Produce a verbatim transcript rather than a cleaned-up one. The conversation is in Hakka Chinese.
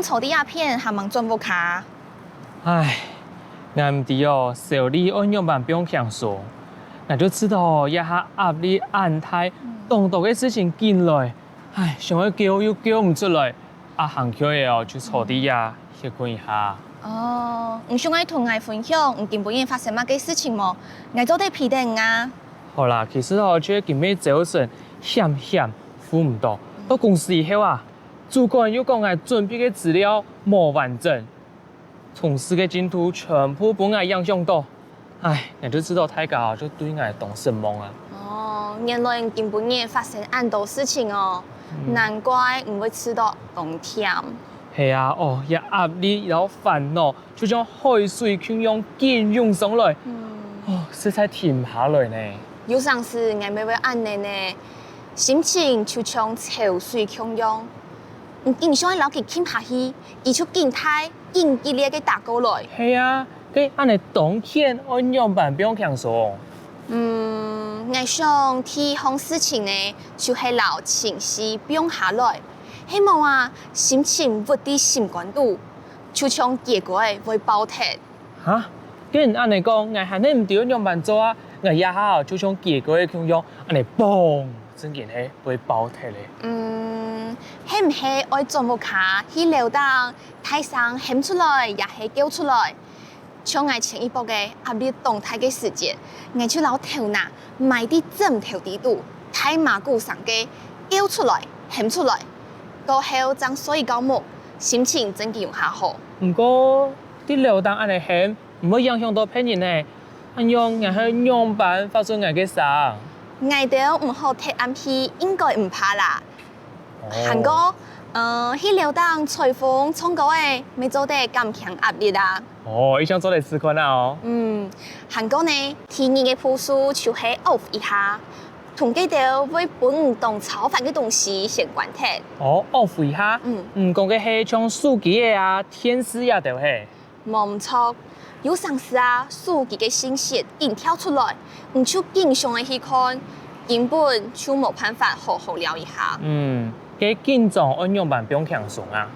坐在這片還吂轉屋下？唉，𠊎毋知哦，小李愛仰般放輕鬆。𠊎就知道這下壓力恁大，當多个事情緊來，唉，想愛噭又噭毋出來，啊行𤸁仔哦，就坐在這歇睏一下。哦，你想愛同𠊎分享你今晡日發生麼个事情無？𠊎做得陪等你啊。好啦，其實哦，就係今晡朝晨險險赴毋著，到公司以後啊，主管又講𠊎準備个資料無完整，同事个進度全部分𠊎影響著。唉，𠊎就知道大家就對𠊎當失望啊。哦，原來你今晡日發生恁多事情哦，難怪你會試著當悿。係啊，哦，這壓力摎煩惱 就像海水共樣緊湧上來，哦，實在停毋下來呢。有成時𠊎乜會恁仔呢，心情就像潮水共樣，你緊想愛摎佢撳下去，佢就緊大、緊激烈个打過來。係啊，該恁仔當然愛仰般放輕鬆？嗯，𠊎想第一項事情呢，就係摎情緒放下來。係無啊，心情鬱在心肝肚， 就像雞胲仔會爆忒。哈？既然恁仔講，𠊎還係毋知愛仰般做啊！𠊎這下就像雞胲仔共樣，恁仔嘣，正經係會爆忒咧。嗯，係毋係愛轉屋下去樓頂，大聲喊出來，也係噭出來？像𠊎前一駁仔壓力當大个時節，𠊎就摎頭那 埋在枕頭底肚，大嫲牯聲个噭出來、喊出來，過後正睡一覺目，心情正經有較好。毋過，在樓頂恁仔喊，毋會影響著別人呢？恁樣𠊎係仰般發出𠊎个聲？𠊎兜毋好忒暗去，應該毋怕啦。還過，呃，去樓頂吹風、唱歌仔，乜做得減輕壓力啊。 哦，一項做得試看啊哦。嗯，還過呢，第二个步數就係off一下，同該兜會分你當操煩个東西先關忒。哦，off一下？嗯。你講个係像手機仔啊、電視這兜係？無毋著，有成時啊，手機个信息緊跳出來，你就緊想愛去看，根本就無辦法好好尞一下。嗯，該緊張愛仰般放輕鬆啊？